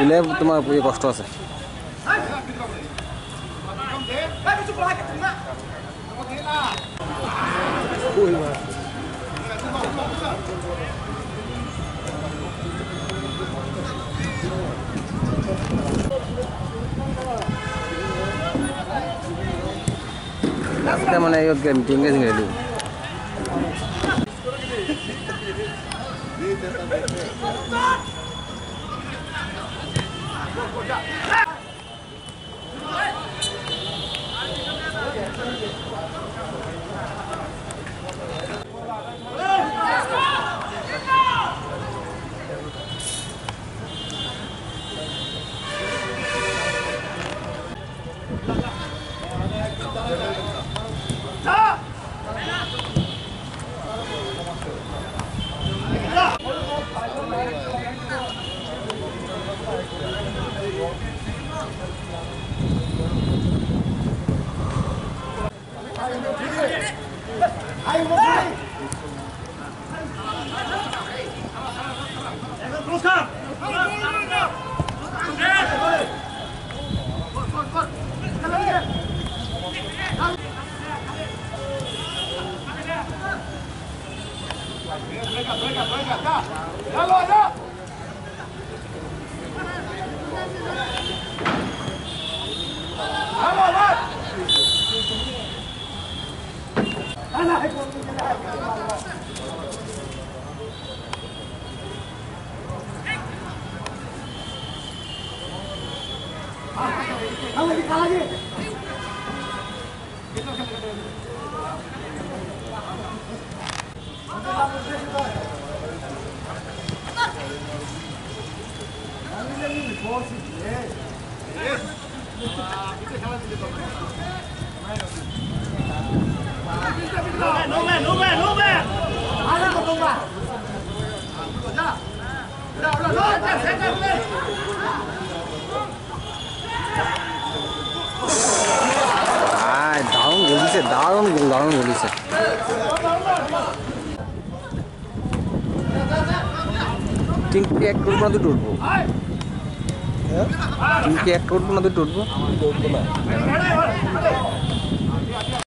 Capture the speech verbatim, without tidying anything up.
দিলে তোমার এই কষ্ট আছে। Hasta mane yo game tinge sing relu. Ai, দারুণ গোল দিছে, দারুণ গোল, দারুণ গোল দিছে। তিন এক গোল না দুটো উঠবো? তিন এক গোল না দুটো উঠবো?